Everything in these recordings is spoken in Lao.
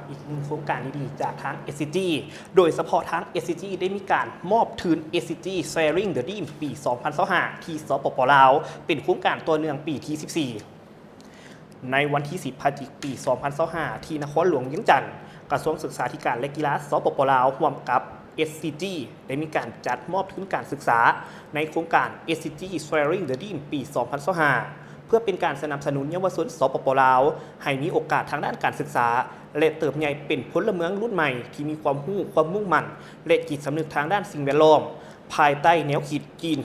ອີກໜຶ່ງໂຄງການດີໆຈາກທາງ ເອັສຊີຈີ ໂດຍສະເພາະທາງ ເອັສຊີຈີ ໄດ້ມີການມອບທຶນ ເອັສຊີຈີ Sharing the Dream ປີສອງພັນຊາວຫ້າ ທີ່ ສປປ ລາວ ເປັນໂຄງການຕໍ່ເນື່ອງປີທີສິບສີ່. ໃນວັນທີສິບ ພະຈິກ ປີສອງພັນຊາວຫ້າ ທີ່ນະຄອນຫຼວງວຽງຈັນ, ກະຊວງສຶກສາທິການ ແລະ ກິລາ ສປປ ລາວ ຮ່ວມກັບ ເອັສຊີຈີ ໄດ້ມີການຈັດມອບທຶນການສຶກສາ ໃນໂຄງການ ເອັສຊີຈີ Sharing the Dream ປີສອງພັນຊາວຫ້າ ເພື່ອເປັນການສະໜັບສະໜູນເຍົາວະຊົນ ສປປ ລາວ ໃຫ້ມີໂອກາດທາງດ້ານການສຶກສາ ແລະ ເຕີບໃຫຍ່ເປັນພົນລະເມືອງລຸ້ນໃໝ່ທີ່ມີຄວາມຮູ້, ຄວາມມຸ່ງໝັ້ນ ແລະ ຈິດສຳນຶກທາງດ້ານສິ່ງແວດລ້ອມ ພາຍໃຕ້ແນວຄິດ Green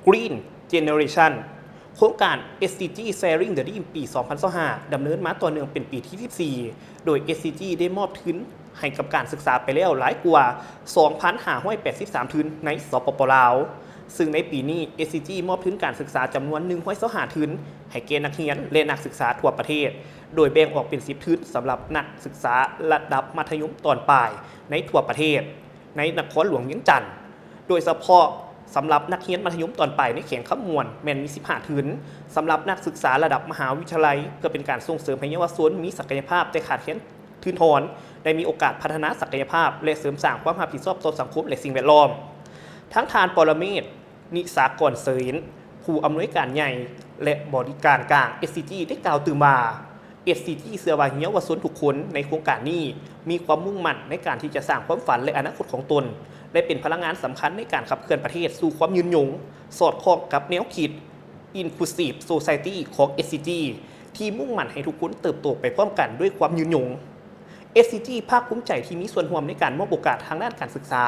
Green Generation. ໂຄງການ ເອັສຊີຈີ Sharing the Dream ປີສອງພັນຊາວຫ້າ ດຳເນີນມາຕໍ່ເນື່ອງເປັນປີທີສິບສີ່ ໂດຍ ເອັສຊີຈີ ໄດ້ມອບທຶນໃຫ້ກັບການສຶກສາໄປແລ້ວຫຼາຍກວ່າ ສອງພັນຫ້າຮ້ອຍແປດສິບສາມທຶນໃນ ສປປ ລາວ, ຊຶ່ງໃນປີນີ້ ເອັສຊີຈີ ມອບທຶນການສຶກສາຈຳນວນ ໜຶ່ງຮ້ອຍຊາວຫ້າທຶນ ໃຫ້ແກ່ນັກຮຽນ ແລະ ນັກສຶກສາທົ່ວປະເທດ, ໂດຍແບ່ງອອກເປັນ ສິບທຶນ ສຳລັບນັກສຶກສາລະດັບມັດທະຍົມຕອນປາຍໃນທົ່ວປະເທດ ໃນນະຄອນຫຼວງວຽງຈັນ, ໂດຍສະເພາະສຳລັບນັກຮຽນມັດທະຍົມຕອນປາຍໃນແຂວງຄຳມ່ວນ ແມ່ນມີ ສິບຫ້າທຶນ, ສຳລັບນັກສຶກສາລະດັບມະຫາວິທະຍາໄລ ເພື່ອເປັນການສົ່ງເສີມໃຫ້ເຍົາວະຊົນມີສັກກະຍະພາບ ແຕ່ຂາດແຄນທຶນຮອນ ໄດ້ມີໂອກາດພັດທະນາສັກກະຍະພາບ ແລະ ເສີມສ້າງຄວາມຮັບຜິດຊອບຕໍ່ສັງຄົມ ແລະ ສິ່ງແວດລ້ອມ. ທັງທ່ານ ປະລະເມດ ນິສາກອນເສີນ ຜູ້ອຳນວຍການໃຫຍ່ ແລະ ບໍລິການກາງ ເອັສຊີຈີ ໄດ້ກ່າວຕື່ມວ່າ ເອັສຊີຈີ ເຊື່ອວ່າເຍົາວະຊົນທຸກຄົນໃນໂຄງການນີ້ ມີຄວາມມຸ່ງໝັ້ນໃນການທີ່ຈະສ້າງຄວາມຝັນ ແລະ ອະນາຄົດຂອງຕົນ ແລະ ເປັນພະລັງງານສຳຄັນໃນການຂັບເຄື່ອນປະເທດສູ່ຄວາມຍືນຍົງ, ສອດຄ່ອງກັບແນວຄິດ Inclusive Society ຂອງ ເອັສຊີຈີ ທີ່ມຸ່ງໝັ້ນໃຫ້ທຸກຄົນເຕີບໂຕໄປພ້ອມກັນດ້ວຍຄວາມຍືນຍົງ. ເອັສຊີຈີ ພາກພູມໃຈທີ່ມີສ່ວນຮ່ວມໃນການມອບໂອກາດທາງດ້ານການສຶກສາ,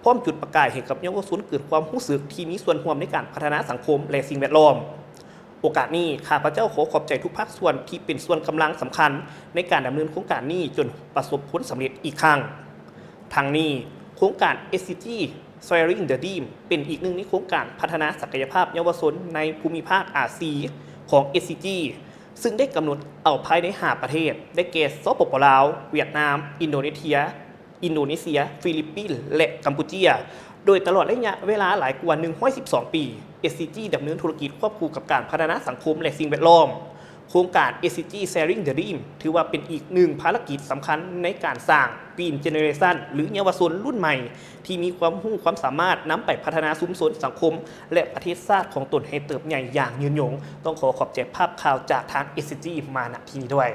ພ້ອມຈຸດປະກາຍໃຫ້ກັບເຍົາວະຊົນເກີດຄວາມຮູ້ສຶກທີ່ມີສ່ວນຮ່ວມໃນການພັດທະນາສັງຄົມ ແລະ ສິ່ງແວດລ້ອມ. ໂອກາດນີ້, ຂ້າພະເຈົ້າຂໍຂອບໃຈທຸກພາກສ່ວນທີ່ເປັນສ່ວນກຳລັງສຳຄັນໃນການດຳເນີນໂຄງການນີ້ຈົນປະສົບຜົນສຳເລັດອີກຄັ້ງ. ທັງນີ້, ໂຄງການ ເອັສຊີຈີ Sharing the Dream ເປັນອີກໜຶ່ງໃນໂຄງການພັດທະນາສັກກະຍະພາບເຍົາວະຊົນໃນພູມິພາກອາຊີ ຂອງ ເອັສຊີຈີ ຊຶ່ງໄດ້ກຳນົດເອົາພາຍໃນຫ້າປະເທດ ໄດ້ແກ່ ສປປ ລາວ, ຫວຽດນາມ, ອິນໂດເນເຊຍ, ອິນໂດເນເຊຍ, ຟີລິບປິນ ແລະ ກຳປູເຈຍ. ໂດຍຕະຫຼອດໄລຍະເວລາຫຼາຍກວ່າໜຶ່ງຮ້ອຍສິບສອງປີ, ເອັສຊີຈີ ດຳເນີນທຸລະກິດຄວບຄູ່ກັບການພັດທະນາສັງຄົມ ແລະ ສິ່ງແວດລ້ອມ. ໂຄງການ ເອັສຊີຈີ Sharing the Dream ຖືວ່າເປັນອີກໜຶ່ງພາລະກິດສຳຄັນໃນການສ້າງ Green Generation ຫຼື ເຍົາວະຊົນລຸ້ນໃໝ່ທີ່ມີຄວາມຮູ້ຄວາມສາມາດນຳໄປພັດທະນາຊຸມຊົນ, ສັງຄົມ ແລະ ປະເທດຊາດຂອງຕົນໃຫ້ເຕີບໃຫຍ່ຢ່າງຍືນຍົງ. ຕ້ອງຂໍຂອບໃຈພາບຂ່າວຈາກທາງ ເອັສຊີຈີ ມາ ນະ ທີ່ນີ້ດ້ວຍ.